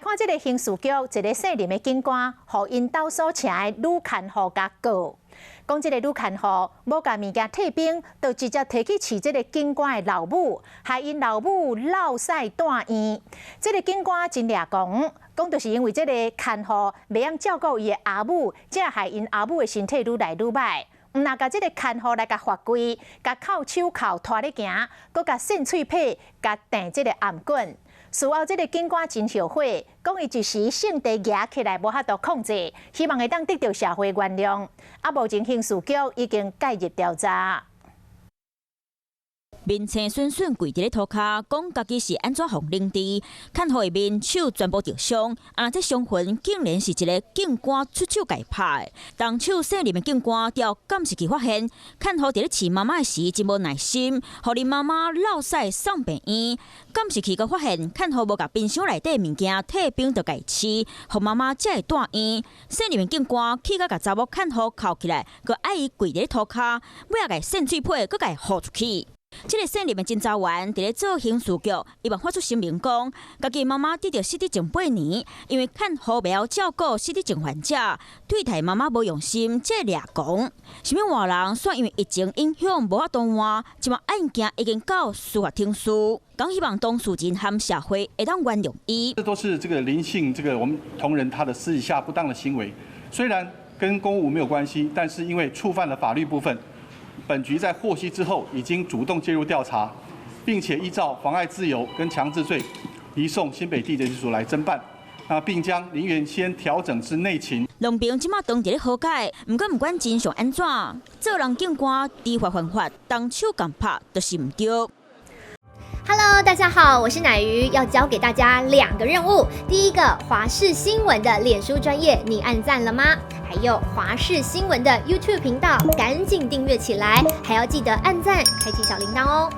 看這个刑事局，一个姓林的警官，予𪜶兜所請的女看護共告。講這个女看護無共物件退冰，就直接提去飼這个警官的老母，害𪜶老母落屎蹛院。這个警官真掠狂，講就是因為這个看護袂曉照顧伊的阿母，才害𪜶阿母的身體愈來愈䆀。毋但共這个看護來共罰跪，共銬手銬拖咧行，閣共扇喙皮，共掟這个頷棍。事後，這个警官真後悔，講伊一時性地夯起來，無法度控制，希望會當得著社會原諒。啊，目前刑事局已經介入調查。面青損損跪佇咧塗跤，講家己是按怎予冷治，看護的面手全部著傷，啊，這傷痕竟然是一个警官出手共拍的。動手姓林的警官調監視器發現，看護佇咧飼媽媽的時真無耐心，予恁媽媽落屎送病院。監視器閣發現，看護無共冰箱內底物件退冰就共飼，予媽媽才會蹛院。姓林的警官氣甲共查某看護銬起來，閣愛伊跪佇咧塗跤，尾仔共扇喙皮，閣共呼出去。這个姓林的偵查員佇咧做刑事局，伊嘛發出聲明講，家己媽媽得著失智症8年，因為看護袂曉照顧失智症患者，對待媽媽無用心，這掠狂。啥物換人，煞因為疫情影響無法度換，這馬案件已經到司法程序，講希望當事人和社會會當原諒伊。這都是這個林姓這個我們同仁他的私底下不當的行為，雖然跟公務沒有關係，但是因為觸犯了法律部分。本局在獲悉之後，已經主動介入調查，並且依照妨礙自由跟強制罪，移送新北地檢署來偵辦。啊，並將林原先調整至內勤。兩邊這馬當佇咧和解，毋過毋管真相按怎，做人警官知法犯法，動手共拍就是毋對。 Hello，大家好，我是奶魚，要交給大家兩個任務。第一個，華視新聞的臉書專頁，你按讚了嗎？還有華視新聞的 YouTube 頻道，趕緊訂閱起來，還要記得按讚，開啟小鈴鐺哦。